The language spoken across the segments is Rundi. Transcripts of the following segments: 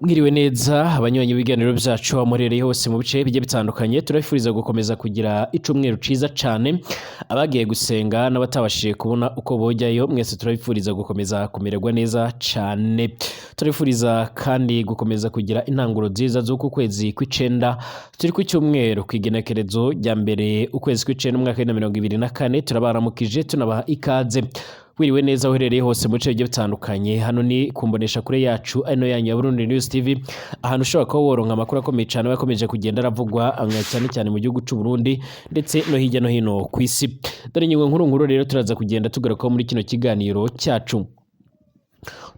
Mwiriwe neza abanywanyi b'ibiganiro byacu aho muherereye hose mu bice bigiye bitandukanye. Turabifuriza gukomeza kugira icumweru ciza cane. Abagiye gusenga n'abatabashije kubona uko bojyayo, mwese turabifuriza gukomeza kumererwa neza cane. Turabifuriza kandi gukomeza kugira intanguro nziza z'uku kwezi kw'icenda. Turi ku cyumweru, kw'igenekerezo rya mbere, ukwezi kw'icenda, umwaka wa 2024. Turabaramukije, tunabaha ikaze. Wiriwe neza uherereye hose mu bice bigiye bitandukanye. Hano ni kumbonesha kure yacu, ano yanyu ya Burundi News TV, ahantu ushobora kuba woronka amakuru akomeye cyane akomeje kugenda aravugwa cyane cyane mu gihugu c'u Burundi ndetse no hirya no hino ku isi. Dore ingingo nkuru nkuru rero turaza kugenda tugarukaho muri kino kiganiro cyacu.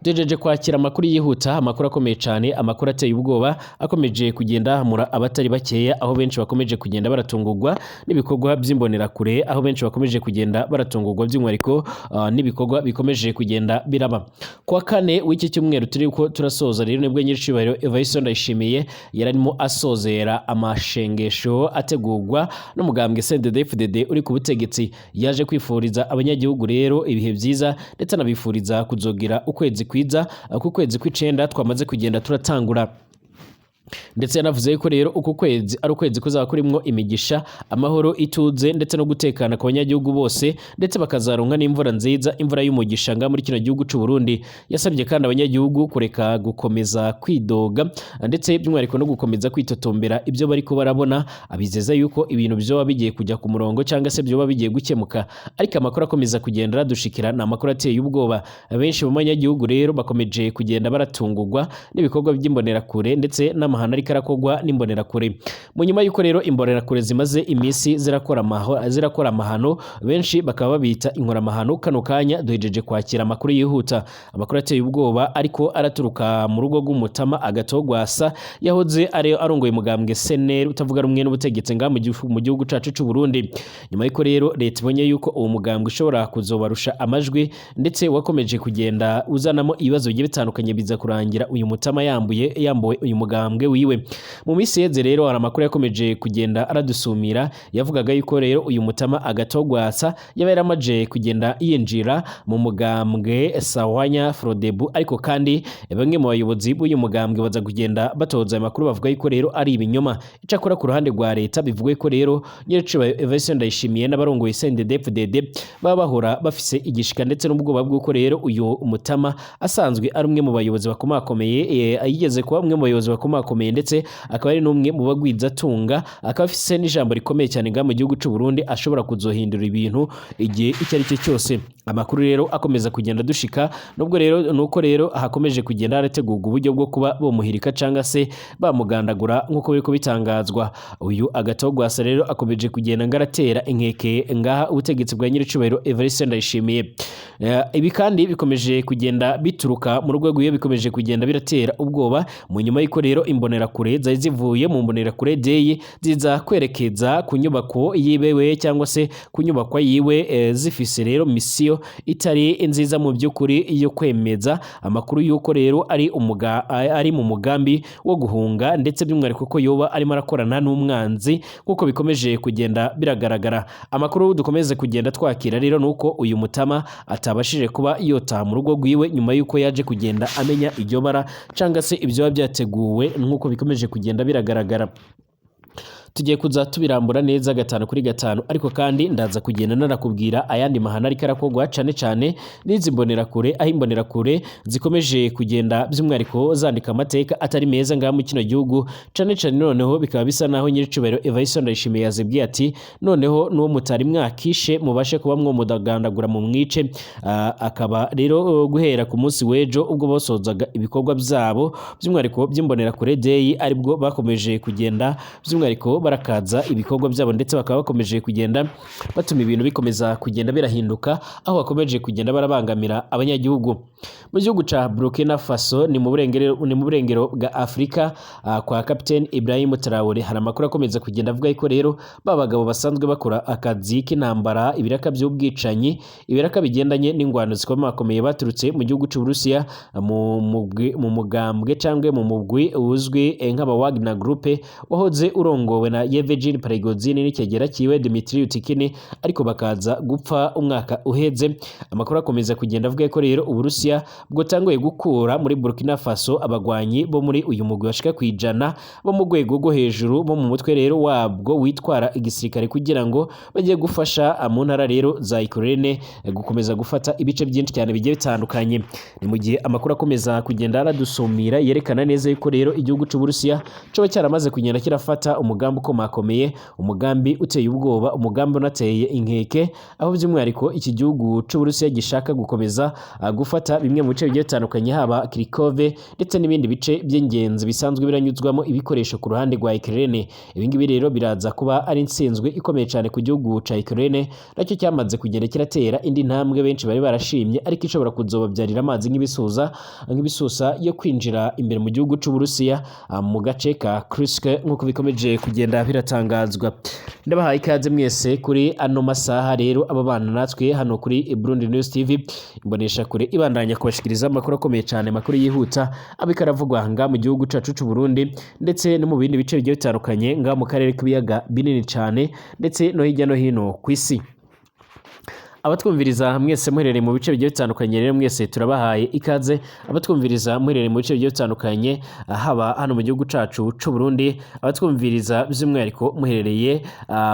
Duhejeje kwakira amakuru yihuta, amakuru akomeye cyane, amakuru ateye ubwoba akomeje kugenda ahamura abatari bakeya, aho benshi bakomeje kugenda baratungurwa n'ibikorwa by'imbonerakure, aho benshi bakomeje kugenda baratungurwa by'umwihariko n'ibikorwa bikomeje kugenda biraba. Kuwa kane w'iki cyumweru turi ko turasoza rero, nibwo nyir'icyubahiro Evariste Ndayishimiye yararimo asozera amashengesho ategurwa n'umugambwe CNDD-FDD uri ku butegetsi. Yaje kwifuriza abanyagihugu rero ibihe byiza, ndetse anabifuriza kuzogira ukwezi kwiza, ku kwezi kw'icenda twamaze kugenda turatangura. Ndetse yanavuze yuko rero uku kwezi ari ukwezi kuzaba kurimwo imigisha, amahoro, ituze ndetse no gutekana ku banyagihugu bose, ndetse bakazaronka n'imvura nziza, imvura y'umugisha nga muri kino gihugu c'u Burundi. Yasabye kandi abanyagihugu kureka gukomeza kwidoga, ndetse by'umwihariko no gukomeza kwitotombera ibyo bariko barabona, abizeza yuko ibintu vyoba bigiye kujya ku murongo cyangwa se vyoba bigiye gukemuka. Ariko amakuru akomeza kugenda aradushikira ni amakuru ateye ubwoba. Benshi mu banyagihugu rero bakomeje kugenda baratungurwa n'ibikorwa by'imbonerakure ndetse n'amahano ariko arakogwa n'imbonerakure. Mu nyuma y'uko rero imbonerakure zimaze iminsi zirakora amahano, benshi bakaba babita inkoramahano, kano kanya duhejeje kwakira amakuru yihuta, amakuru ateye ubwoba, ariko araturuka mu rugo rw'umutama Agatogwasa yahoze ari arongoye umugambwe CNL utavuga rumwe n'ubutegetsi ngaha mu gihugu cacu c'u Burundi. Nyuma y'uko rero leta ibonye yuko uwo mugambwe ushobora kuzobarusha amajwi, ndetse wakomeje kugenda uzanamo ibibazo bigiye bitandukanye, biza kurangira uyu mutama yambuwe uyu mugambwe wiwe. Mu minsi iheze rero hari amakuru yakomeje kugenda aradusumira, yavugaga yuko rero uyu mutama Agatogwasa yaba yaramaje kugenda yinjira mu mugambwe Sahwanya Frodebu. Ariko kandi bamwe mu bayobozi b'uyu mugambwe baza kugenda batoza ayo makuru, bavuga yuko rero ari ibinyoma. Icakora ku ruhande rwa leta bivuga yuko rero nyiricubahiro Evariste Ndayishimiye n'abarongoye CNDD-FDD baba bahora bafise igishika ndetse n'ubwoba bw'uko rero uyu mutama asanzwe ari umwe mu bayobozi bakomakomeye, yigeze kuba umwe mu bayobozi bakomakomeye, ndetse akaba ari n'umwe mu bagwizatunga, akaba afise n'ijambo rikomeye cyane ngaha mu gihugu c'u Burundi, ashobora kuzohindura ibintu igihe icyo ari cyo cyose. Amakuru rero akomeza kugenda dushika nubwo rero nuko rero hakomeje kugenda harategurwa uburyo bwo kuba bomuhirika cyangwa se bamugandagura nk'uko biriko bitangazwa. Uyu Agatogwasa rero akomeje kugenda ngaratera inkeke ngaha ubutegetsi bwa nyiricubahiro Evariste Ndayishimiye. Ibi kandi bikomeje kugenda bituruka mu rwego iyo bikomeje kugenda biratera ubwoba, mu nyuma y'uko rero imbonerakure zari zivuye mu mbonerakure day ziza kwerekeza ku nyubako yibewe cyangwa se ku nyubakwa yiwe, zifise rero misiyo itari nziza mu by'ukuri yo kwemeza amakuru y'uko rero ari mu mugambi wo guhunga, ndetse by'umwihariko ko yoba arimo arakorana n'umwanzi nk'uko bikomeje kugenda biragaragara. Amakuru dukomeze kugenda twakira rero nuko uyu mutama atabashije kuba yotaha mu rugo rwiwe nyuma y'uko yaje kugenda amenya iryo bara cyangwa se ibyo biba byateguwe nk'uko bikomeje kugenda biragaragara. Tugiye kuza tubirambura neza gatanu kuri gatanu, ariko kandi ndaza kugenda narakubwira ayandi mahano ariko arakogwa cane cane n'izi mbonerakure, aho imbonerakure zikomeje kugenda by'umwihariko zandika amateka atari meza ngaha mu kino gihugu cane cane. Noneho bikaba bisa naho nyiricubahiro Evariste Ndayishimiye yazibwiye ati: "Noneho n'uwo mutari mwakishe mubashe kuba mwomudagandagura mu mwice." Akaba rero guhera ku munsi w'ejo ubwo basozaga ibikorwa byabo by'umwihariko by'imbonerakure day, aribwo bakomeje kugenda by'umwihariko barakaza ibikorwa byabo, ndetse bakaba bakomeje kugenda batuma ibintu bikomeza kugenda birahinduka, aho bakomeje kugenda barabangamira abanyagihugu mu gihugu ca Burkina Faso, ni mu burengero bwa Afrika, kwa Captain Ibrahim Traore. Hari amakuru akomeza kugenda avuga yuko rero ba bagabo basanzwe bakora akazi k'intambara, ibiraka by'ubwicanyi, ibiraka bigendanye n'ingwano zikomakomeye, baturutse mu gihugu c'u Burusiya mu mugambwe cyangwa mu mugwi uzwi nk'aba Wagner Group wahoze urongowe na Yevgeny Prigozhin n'ikegera kiwe Dmitry Utkin, ariko bakaza gupfa umwaka uheze. Amakuru akomeza kugenda avuga ko rero Uburusiya bwotanguye gukura muri Burkina Faso abagwanyi bo muri uyu mugwi bashika kwijana bo mu rwego rwo hejuru bo mu mutwe rero wabwo witwara igisirikare kugira ngo bajye gufasha mu ntara rero za Ukraine gukomeza gufata ibice byinshi cyane bigiye bitandukanye. Ni mu gihe amakuru akomeza kugenda aradusumira yerekana neza yuko rero igihugu c'Uburusiya coba cyaramaze kugenda kirafata umugambi ukomakomeye, umugambi uteye ubwoba, umugambi unateye inkeke, aho by'umwihariko iki gihugu c'Uburusiya gishaka gukomeza gufata bimwe mu bice bigiye bitandukanye, haba Kharkov ndetse n'ibindi bice by'ingenzi bisanzwe biranyuzwamo ibikoresho ku ruhande rwa Ukraine. Ibi ngibi rero biraza kuba ari intsinzwe ikomeye cyane ku gihugu ca Ukraine, nacyo cyamaze kugenda kiratera indi ntambwe benshi bari barashimye, ariko ishobora kuzobabyarira amazi nk'ibisusa yo kwinjira imbere mu gihugu c'Uburusiya mu gace ka Kursk, nk'uko bikomeje kugenda biratangazwa. Ndabahaye ikaze mwese kuri ano masaha rero aba bana natwe hano kuri Burundi News TV, imbonesha kure ibandanya kubashikiriza amakuru akomeye cyane, amakuru yihuta abika aravugwa nga mu gihugu cacu c'u Burundi ndetse no mu bindi bice bigiye bitandukanye nga mu karere k'ibiyaga binini cyane ndetse no hirya no hino ku isi. Abatwumviriza mwese muherereye mu bice bigiye bitandukanye rero mwese turabahaye ikaze. Abatwumviriza muherereye mu bice bigiye bitandukanye, haba hano mu gihugu cacu c'u Burundi, abatwumviriza by'umwihariko muherereye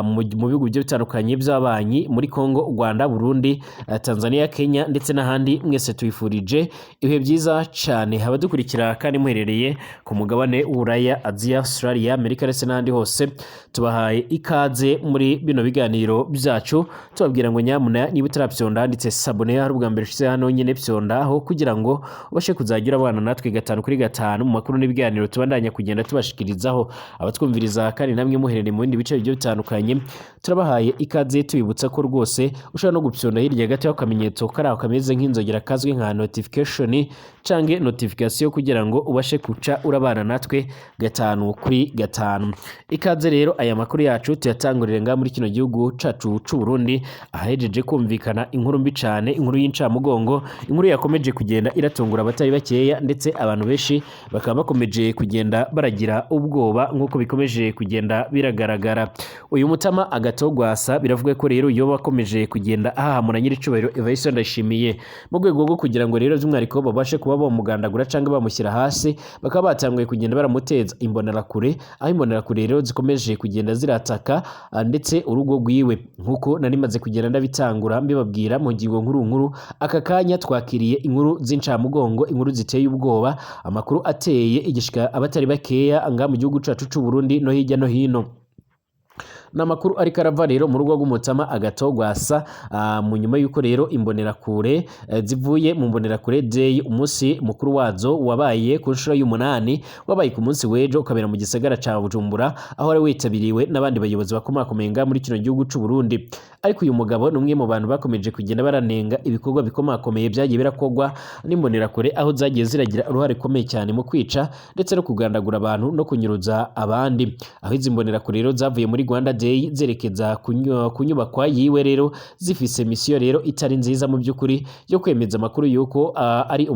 mu bihugu bigiye bitandukanye by'abanyi muri Kongo, Rwanda, Burundi, Tanzania, Kenya ndetse n'ahandi, mwese tubifurije ibihe byiza cyane. Abadukurikira kandi muherereye ku mugabane w'Uburaya, Aziya, Australia, Amerika ndetse n'ahandi hose, tubahaye ikaze muri bino biganiro byacu, tubabwira ngo nyamuna niba utaravyonda handitse s'abonner, hari ubwa mbere ushize hano nyene vyondaho kugira ngo ubashe kuzajya urabana natwe gatanu kuri gatanu mu makuru n'ibiganiro tubandanya kugenda tubashikirizaho. Abatwumviriza kandi namwe muherereye mu bindi bice bigiye bitandukanye, turabahaye ikaze, tubibutsa ko rwose ushobora no gupyonda hirya gato y'akamenyetso kari aho kameze nk'inzogera kazwi nka notification canke notification kugira ngo ubashe kuca urabana natwe gatanu kuri gatanu. Ikaze rero, aya makuru yacu tuyatangurire ngaha muri kino gihugu cacu c'u Burundi, ahejeje kumvikana inkuru mbi cane, inkuru y'incamugongo, inkuru yakomeje kugenda iratungura abatari bakeya, ndetse abantu benshi bakaba bakomeje kugenda baragira ubwoba nk'uko bikomeje kugenda biragaragara. Uyu mutama Agatogwasa biravuga ko rero yoba akomeje kugenda ahahamura nyiricubahiro Evariste Ndayishimiye mu rwego rwo kugira ngo rero by'umwihariko babashe kuba bamugandagura cyangwa bamushyira hasi, bakaba batanguye kugenda baramuteza imbonerakure, aho imbonerakure rero zikomeje kugenda zirataka ndetse urugo rwiwe, nk'uko nari maze kugenda ndabitangura mbibabwira mu ngingo nkuru nkuru. Aka kanya twakiriye inkuru z'incamugongo, inkuru ziteye ubwoba, amakuru ateye igishika abatari bakeya nga mu gihugu cacu c'u Burundi no hirya no hino. Ni amakuru ariko arava rero mu rugo rw'umutama Agatogwasa, mu nyuma y'uko rero imbonerakure zivuye mu Mbonerakure Day, umunsi mukuru wazo wabaye ku nshuro y'umunani, wabaye ku munsi w'ejo ukabera mu gisagara ca Bujumbura, aho wari witabiriwe n'abandi bayobozi bakomakomeye ngaha muri kino gihugu c'u Burundi. Ariko uyu mugabo ni umwe mu bantu bakomeje kugenda baranenga ibikorwa bikomakomeye byagiye birakorwa n'imbonerakure, aho zagiye ziragira uruhare rukomeye cyane mu kwica ndetse no kugandagura abantu no kunyuruza abandi. Aho izi mbonerakure rero zavuye muri Rwanda Day zerekeza ku nyubakwa yiwe rero zifise misiyo rero itari nziza mu by'ukuri yo kwemeza amakuru yuko ari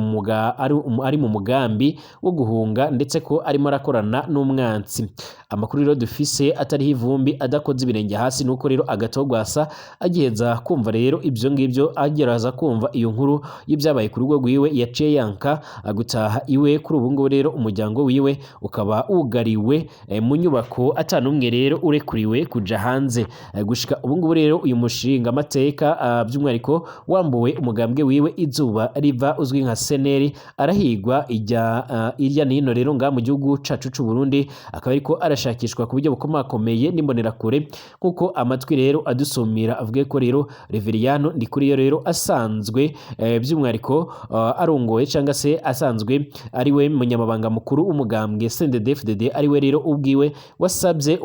mu mugambi wo guhunga ndetse ko arimo arakorana n'umwansi. Amakuru rero dufise atariho ivumbi, adakoze ibirenge hasi, nuko rero Agatogwasa agiheza kumva rero ibyo ngibyo, ageraza kumva iyo nkuru y'ibyabaye ku rugo rwiwe, yaciye yanka gutaha iwe. Kuri ubu ngubu rero umuryango wiwe ukaba wugariwe mu nyubako, atanumwe rero urekuriwe kuja hanze. Gushika ubu ngubu rero uyu mushinga amateka, by'umwihariko wambuwe umugambwe wiwe Izuba Riva uzwi nka Seneri, arahigwa ijya irya nino rero ngaha mu gihugu cacu c'u Burundi, akaba ariko arashakishwa ku buryo bukomakomeye n'imbonerakure, nk'uko amatwi rero adusumira avuga ko rero Reveriyano Ndikuriyo rero asanzwe by'umwihariko arongoye cyangwa se asanzwe ari we munyamabanga mukuru w'umugambwe CNDD-FDD, ari we rero ubwiwe wasabye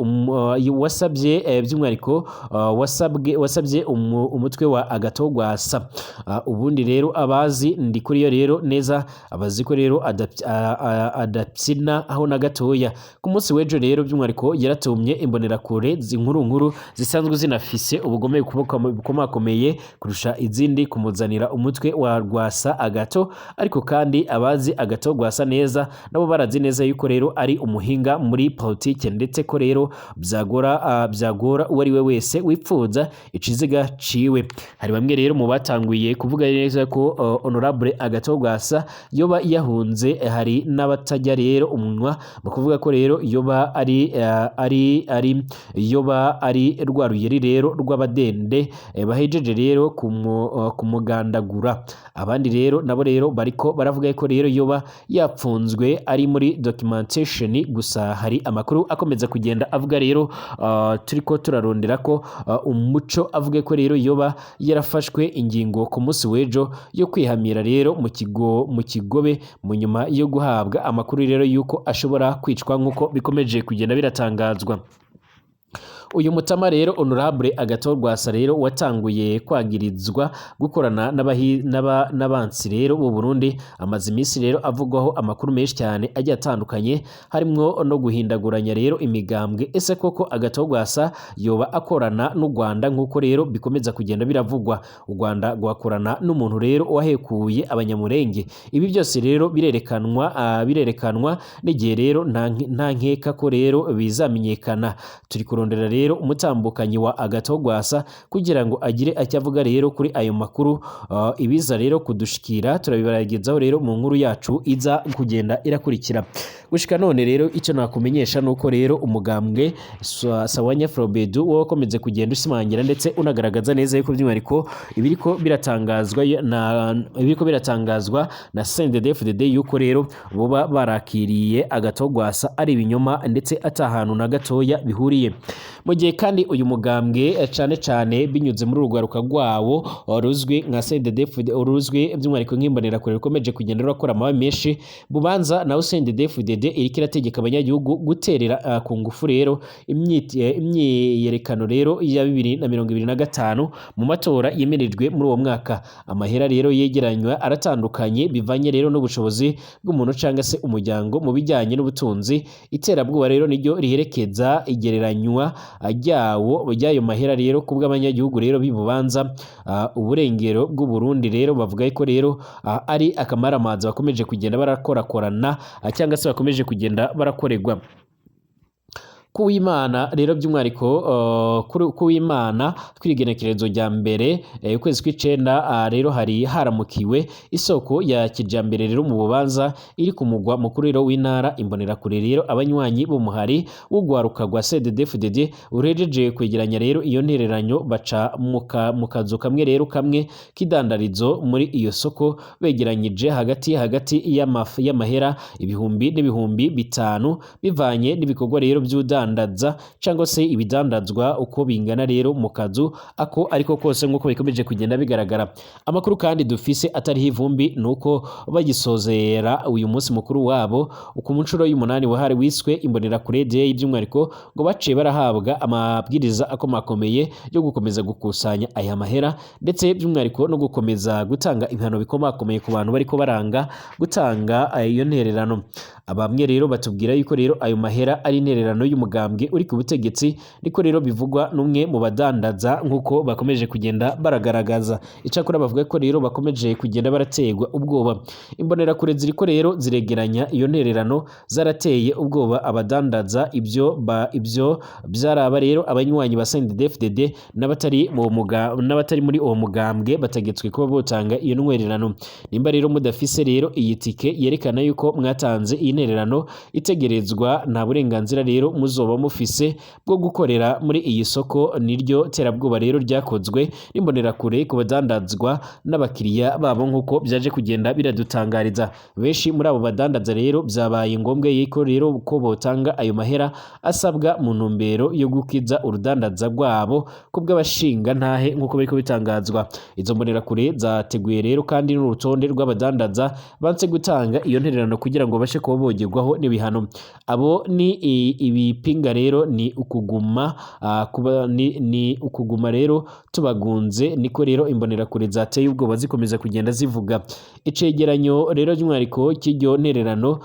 by'umwihariko wasabye umutwe wa Agatogwasa. Ubundi rero abazi Ndikuriyo rero neza abazi ko rero adapyina aho na gatoya. Ku munsi w'ejo rero by'umwihariko yaratumye imbonerakure inkuru nkuru zisanzwe zinafise ubugome. bukomeye bukomakomeye kurusha izindi kumuzanira umutwe wa Rwasa Agato. Ariko kandi abazi Agato Rwasa neza nabo barazi neza yuko rero ari umuhinga muri politike, ndetse ko rero byagora uwo ari we wese wipfuza ikiziga ciwe. Hari bamwe rero mu batanguye kuvuga neza ko Honorable Agato Rwasa yoba yahunze. Hari n'abatajya rero umunwa mu kuvuga ko rero yoba ari ari ari yoba ari rwa ruyeri rero rw'abadende bahejeje rero kumugandagura. Abandi rero nabo rero bariko baravuga ko rero yoba yapfunzwe ari muri documentation. Gusa hari amakuru akomeza kugenda avuga rero, turiko turarondera ko umuco, avuga ko rero yoba yarafashwe ingingo ku munsi w'ejo yo kwihamira rero mu kigobe, mu nyuma yo guhabwa amakuru rero yuko ashobora kwicwa, nk'uko bikomeje kugenda biratangazwa. Uyu mutama rero Honorable Agathon Rwasa rero watanguye kwagirizwa gukorana n'abansi rero b'u Burundi, amaze iminsi rero avugwaho amakuru menshi cyane agiye atandukanye, harimwo no guhindaguranya rero imigambwe. Ese koko Agathon Rwasa yoba akorana n'u Rwanda nk'uko rero bikomeza kugenda biravugwa? U Rwanda rwakorana n'umuntu rero wahekuye Abanyamurenge? Ibi byose rero birerekanwa n'igihe rero, nta nkeka ko rero bizamenyekana. Turi kurondera rero umutambukanyi wa Agathon Rwasa kugira ngo agire icyo avuga rero kuri ayo makuru. Ibiza rero kudushikira turabibaragezaho rero mu nkuru yacu iza kugenda irakurikira. Gushika none rero icyo nakumenyesha nuko rero umugambwe Sawanya Frobedu wowe wakomeze kugenda usimangira ndetse unagaragaza neza yuko by'umwihariko ibiriko biratangazwa na CNDD-FDD yuko rero boba barakiriye Agathon Rwasa ari ibinyoma, ndetse atahantu na gatoya bihuriye. Mu gihe kandi uyu mugambwe, cane cane binyuze muri urugwaruka rwawo ruzwi nka CNDD-FDD, ruzwi by'umwihariko nk'imbonerakure, rukomeje kugenda rurakora amabi menshi Bubanza, nawe CNDD-FDD iriko irategeka abanyagihugu guterera ku ngufu rero imyiyerekano rero ya 2025 mu matora yemerejwe muri uwo mwaka. Amahera rero yegeranywa aratandukanye bivanye rero n'ubushobozi bw'umuntu cyangwa se umuryango mu bijyanye n'ubutunzi. Iterabwoba rero niryo riherekeza igereranywa ryawo, ry'ayo mahera rero ku bw'abanyagihugu rero b'ibubanza, uburengero bw'u Burundi. Rero bavuga ko rero ari akamaramaza bakomeje kugenda barakorakorana, cyangwa se bakomeje kugenda barakorerwa. Kuwimana rero by'umwihariko, kuwimana kw'igenekerezo rya mbere, ukwezi kw'icenda, rero hari haramukiwe isoko ya kijambere rero mu Bubanza iri ku mugwa mukuru rero w'intara. Imbonerakure rero, abanywanyi b'umuhari w'ugwaruka rwa CNDD-FDD urejeje kwegeranya rero iyo ntereranyo, baca mu kazu kamwe rero kamwe k'idandarizo muri iyo soko, begeranyije hagati hagati y'amahera ibihumbi n'ibihumbi bitanu, bivanye n'ibikorwa rero by'udandaza cyangwa se ibidandazwa uko bingana rero mu kazu ako ariko kose, nk'uko bikomeje kugenda bigaragara. Amakuru kandi dufise atariho ivumbi nuko bagisozera uyu munsi mukuru wabo ku nshuro y'umunani wahari wiswe Imbonerakure Day, by'umwihariko ngo baciye barahabwa amabwiriza akomakomeye yo gukomeza gukusanya aya mahera, ndetse by'umwihariko no gukomeza gutanga ibihano bikomakomeye ku bantu bariko baranga gutanga iyo ntererano. Abamwe rero batubwira yuko rero ayo mahera ari intererano y'umugambwe uri ku butegetsi, niko rero bivugwa n'umwe mu badandaza, nk'uko bakomeje kugenda baragaragaza. Icyakora bavuga ko rero bakomeje kugenda baraterwa ubwoba. Imbonerakure ziriko rero ziregeranya iyo ntererano zarateye ubwoba abadandaza. Ibyo byaraba rero abanywanyi ba CNDD-FDD n'abatari muri uwo mugambwe bategetswe kuba botanga iyo ntwererano. Nimba rero mudafise rero iyi tike yerekana yuko mwatanze iyi ntererano itegerezwa, nta burenganzira rero muzoba mufise bwo gukorera muri iyi soko. Niryo terabwoba rero ryakozwe n'imbonerakure ku badandazwa n'abakiriya babo, nk'uko byaje kugenda biradutangariza. Benshi muri abo badandaza rero byabaye ngombwa yuko rero ko botanga ayo mahera asabwa mu ntumbero yo gukiza urudandaza rwabo kubw'abashinga ntahe, nk'uko biriko bitangazwa. Izo mbonerakure zateguye rero kandi n'urutonde rw'abadandaza banse gutanga iyo ntererano kugira ngo babashe kuba bogerwaho n'ibihano. Abo ni ibipinga. Ipinga rero ni ukuguma kuba ni ukuguma rero tubagunze, niko rero imbonerakure zateye ubwoba zikomeza kugenda zivuga. Icegeranyo rero by'umwihariko cy'iryo ntererano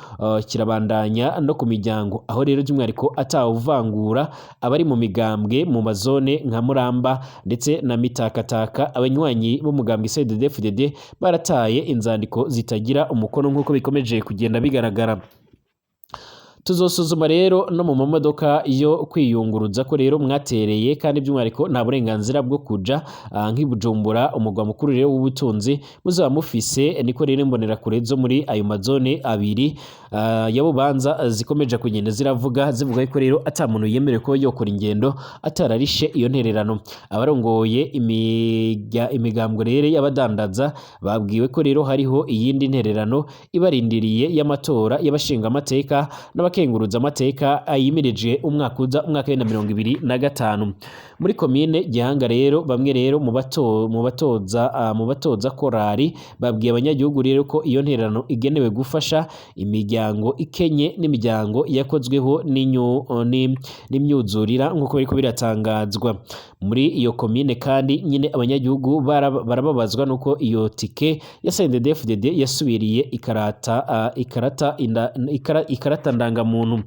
kirabandanya no ku miryango, aho rero by'umwihariko atawuvangura abari mu migambwe mu mazone nka Muramba ndetse na Mitakataka. Abanywanyi b'umugambwe CNDD-FDD barataye inzandiko zitagira umukono nk'uko bikomeje kugenda bigaragara. Tuzosuzuma rero no mu mamodoka yo kwiyunguruza ko rero mwatereye, kandi by'umwihariko nta burenganzira bwo kuja nk'i Bujumbura, umugwa mukuru rero w'ubutunzi, muzaba mufise, niko rero imbonerakure zo muri ayo mazone abiri ya Bubanza zikomeje kugenda ziravuga, zivuga ko rero ata muntu yemerewe kuba yokora ingendo atararishe iyo ntererano. Abarongoye imigambwe rero y'abadandaza babwiwe ko rero hariho iyindi ntererano ibarindiriye y'amatora y'abashingamateka n'abakenguruza amateka ayimirije umwaka uza, umwaka wa 2025. Muri komine Gihanga rero bamwe rero mu batoza korari babwiye abanyagihugu rero ko iyo ntererano igenewe gufasha imiryango ikenye n'imiryango yakozweho n'imyuzurira nk'uko biriko biratangazwa. Muri iyo komine kandi nyine abanyagihugu barababazwa nuko iyo tike ya CNDD-FDD yasubiriye ikarata ndangamuntu.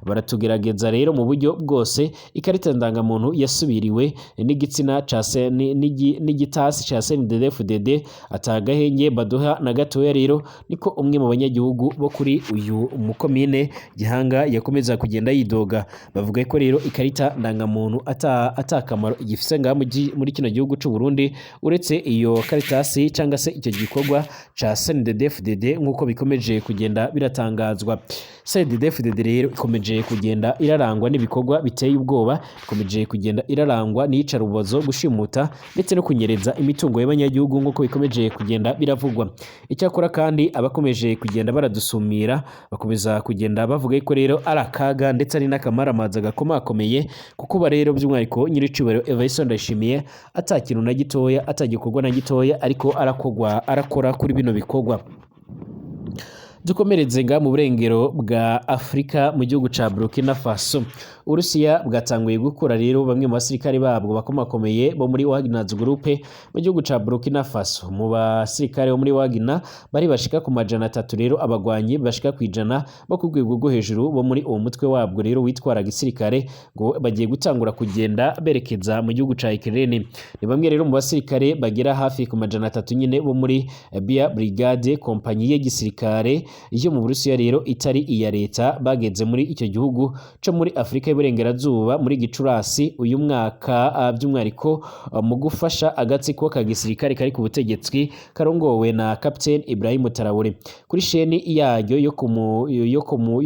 Baratugerageza rero mu buryo bwose, ikarita ndangamuntu yasubiriwe n'igitsina ca n'igitasi ca CNDD-FDD, atagahenge baduha na gatoya rero, niko umwe mu banyagihugu bo kuri uyu mukomine Gihanga yakomeza kugenda yidoga. Bavuga ko rero ikarita ndangamuntu atakamaro igifise ngaha muri kino gihugu c'u Burundi, uretse iyo karitasi cyangwa se icyo gikorwa ca CNDD-FDD nk'uko bikomeje kugenda biratangazwa. CNDD-FDD rero ikomeje kugenda irarangwa n'ibikorwa biteye ubwoba, ikomeje kugenda irarangwa n'iyicarubozo, gushimuta ndetse no kunyereza imitungo y'abanyagihugu nk'uko bikomeje kugenda biravugwa. Icyakora kandi abakomeje kugenda baradusumira bakomeza kugenda bavuga ko rero ari akaga ndetse ari n'akamaramaza gakomakomeye, kuko ba rero by'umwihariko nyir'icyubahiro Evariste Ndayishimiye ata kintu na gitoya, atagikorwa na gitoya ariko arakogwa arakora kuri bino bikorwa. Dukomereze nga mu burengero bwa Afrika mu gihugu ca Burkina Faso. Uburusiya bwatanguye gukura rero bamwe mu basirikare babwo bakomakomeye bo muri Wagner Group mu gihugu ca Burkina Faso. Mu basirikare bo muri Wagner bari bashika ku 300 rero, abagwanyi bashika ku 100 bo ku rwego rwo hejuru bo muri uwo mutwe wabwo rero witwara gisirikare, ngo bagiye gutangura kugenda berekeza mu gihugu ca Ukraine. Ni bamwe rero mu basirikare bagera hafi ku 300 nyine bo muri Bia Brigade, kompanyi y'igisirikare yo mu Burusiya rero itari iya leta, bageze muri icyo gihugu co muri Afrika y'Iburengerazuba muri Gicurasi uyu mwaka, by'umwihariko mu gufasha agatsiko ka gisirikare kari ku butegetsi karongowe na Captain Ibrahim Traoré. Kuri sheni yaryo yo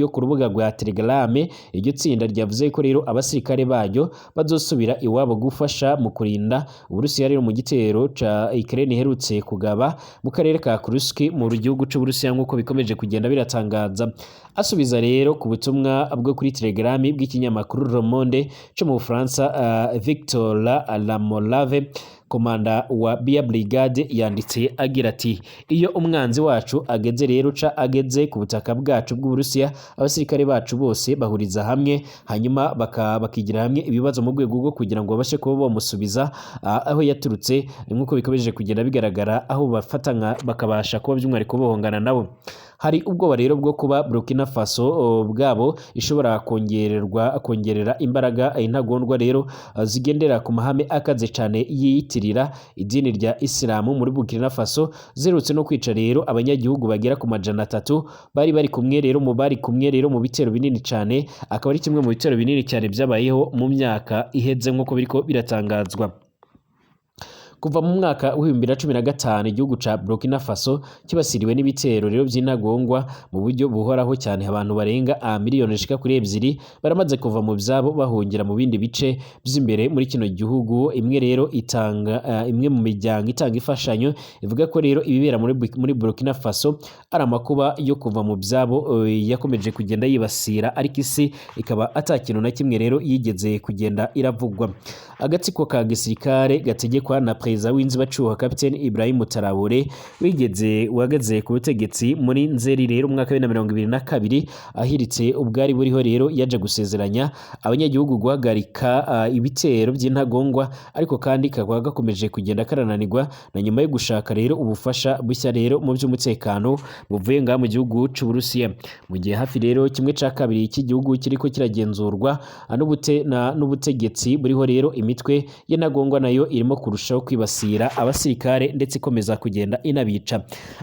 ku rubuga rwa Telegram, iryo tsinda ryavuze ko rero abasirikare baryo bazosubira iwabo gufasha mu kurinda Uburusiya rero mu gitero ca Ukraine iherutse kugaba mu karere ka Kursk mu gihugu c'Uburusiya nk'uko bikomeje kugenda biratangaza. Asubiza rero ku butumwa bwo kuri Telegram bw'ikinyamakuru Le Monde co mu Bufaransa, Victor Lamolave, komanda wa Bia Brigade, yanditse agira ati: iyo umwanzi wacu ageze rero ca ageze ku butaka bwacu bw'Uburusiya, abasirikare bacu bose bahuriza hamwe, hanyuma bakigira hamwe ibibazo mu rwego rwo kugira ngo babashe kuba bamusubiza aho yaturutse, nk'uko bikomeje kugenda bigaragara, aho bafatanya bakabasha kuba by'umwihariko bohongana nabo. Hari ubwoba rero bwo kuba Burkina Faso bwabo ishobora kongerera imbaraga intagondwa rero zigendera ku mahame akaze cyane yiyitirira idini rya Isilamu muri Burkina Faso, zerutse no kwica rero abanyagihugu bagera ku 300 bari kumwe rero mu bari kumwe rero mu bitero binini cyane, akaba ari kimwe mu bitero binini cyane byabayeho mu myaka iheze nk'uko biriko biratangazwa. Kuva mu mwaka w'ibihumbi na 2015 igihugu ca Burkina Faso kibasiriwe n'ibitero rero by'intagondwa mu buryo buhoraho cyane, abantu barenga miliyoni zishika kuri 2 baramaze kuva mu byabo bahungira mu bindi bice by'imbere muri kino gihugu. Imwe rero itanga imwe mu miryango itanga imfashanyo ivuga ko rero ibibera muri Burkina Faso ari amakuba yo kuva mu byabo yakomeje kugenda yibasira, ariko isi ikaba atakintu na kimwe rero yigeze kugenda iravugwa. Agatsiko ka gisirikare gategekwa na Perezida w'inzibacuho Captain Ibrahim Traoré wigeze wageze ku butegetsi muri Nzeri rero umwaka wa 2022 ahiritse ubwari buriho rero, yaje gusezeranya abanyagihugu guhagarika ibitero by'intagongwa, ariko kandi kakaba gakomeje kugenda karananirwa na nyuma yo gushaka rero ubufasha bushya rero mu by'umutekano buvuye ngaha mu gihugu c'u Burusiya. Mu gihe hafi rero kimwe ca kabiri cy'igihugu kiriko kiragenzurwa n'ubutegetsi buriho rero, imitwe y'intagongwa nayo irimo kurushaho kwibasira abasirikare ndetse ikomeza kugenda inabica.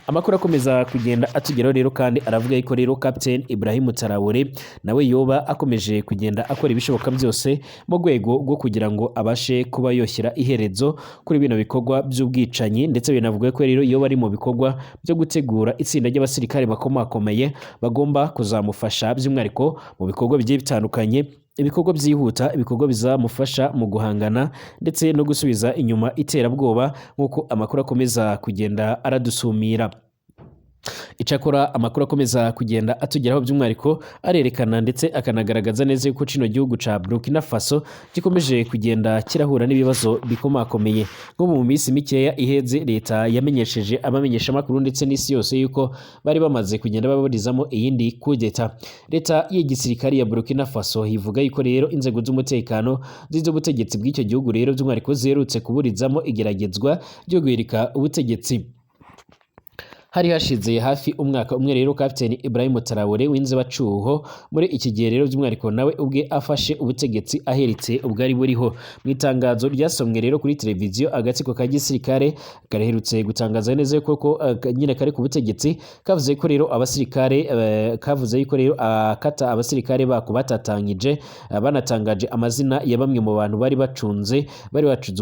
Amakuru akomeza kugenda atugeraho rero kandi aravuga yuko rero Captain Ibrahim Traoré nawe yoba akomeje kugenda akora ibishoboka byose mu rwego rwo kugira ngo abashe kuba yoshyira iherezo kuri bino bikorwa by'ubwicanyi, ndetse binavuga ko rero yoba ari mu bikorwa byo gutegura itsinda ry'abasirikare bakomakomeye bagomba kuzamufasha by'umwihariko mu bikorwa bigiye bitandukanye, ibikorwa byihuta, ibikorwa bizamufasha mu guhangana ndetse no gusubiza inyuma iterabwoba, nk'uko amakuru akomeza kugenda aradusumira. Icakora amakuru akomeza kugenda atugeraho by'umwihariko arerekana ndetse akanagaragaza neza yuko kino gihugu ca Burkina Faso gikomeje kugenda kirahura n'ibibazo bikomakomeye. Nko mu minsi mikeya iheze, leta yamenyesheje abamenyeshamakuru ndetse n'isi yose yuko bari bamaze kugenda baburizamo iyindi kudeta. Leta y'igisirikare ya Burkina Faso ivuga yuko rero inzego z'umutekano z'ubutegetsi bw'icyo gihugu rero by'umwihariko ziherutse kuburizamo igeragezwa ryo guhirika ubutegetsi. Hari hashize hafi umwaka umwe rero Captain Ibrahim Traoré w'inzibacuho muri iki gihe rero by'umwihariko nawe ubwe afashe ubutegetsi aheretse ubwari buriho. Mu itangazo ryasomwe rero kuri televiziyo, agatsiko ka gisirikare karaherutse gutangaza neza yuko ko nyine kari ku butegetsi, kavuze ko rero abasirikare kavuze yuko rero kata abasirikare bako batatangije, banatangaje amazina ya bamwe mu bantu bari bacunze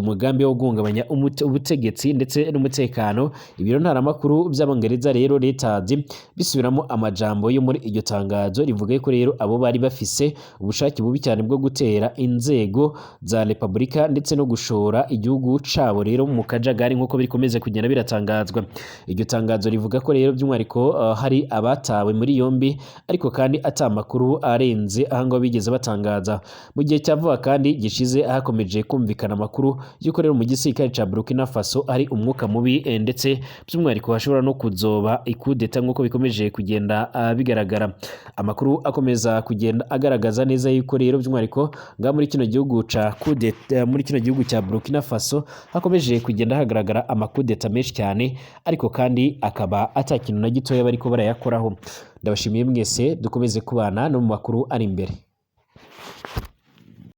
umugambi wo guhungabanya ubutegetsi ndetse n'umutekano. Ibiro ntaramakuru by'Abongereza rero Reuters bisubiramo amajambo yo muri iryo tangazo rivuga ko rero abo bari bafise ubushake bubi cyane bwo gutera inzego za Repubulika ndetse no gushora igihugu cabo rero mu kajagari, nk'uko bikomeze kugenda biratangazwa. Iryo tangazo rivuga ko rero by'umwihariko hari abatawe muri yombi, ariko kandi ata makuru arenze aho ngaho bigeze batangaza. Mu gihe cya vuba kandi gishize hakomeje kumvikana amakuru y'uko rero mu gisirikare ca Burkina Faso hari umwuka mubi, ndetse by'umwihariko hashobora no kuzoba ikudeta, nk'uko bikomeje kugenda bigaragara. Amakuru akomeza kugenda agaragaza neza yuko rero by'umwihariko ngaha muri kino gihugu ca kudeta, muri kino gihugu cya Burkina Faso hakomeje kugenda hagaragara amakudeta menshi cyane, ariko kandi akaba ata kintu na gitoya bariko barayakoraho. Ndabashimiye mwese, dukomeze kubana no mu makuru ari imbere.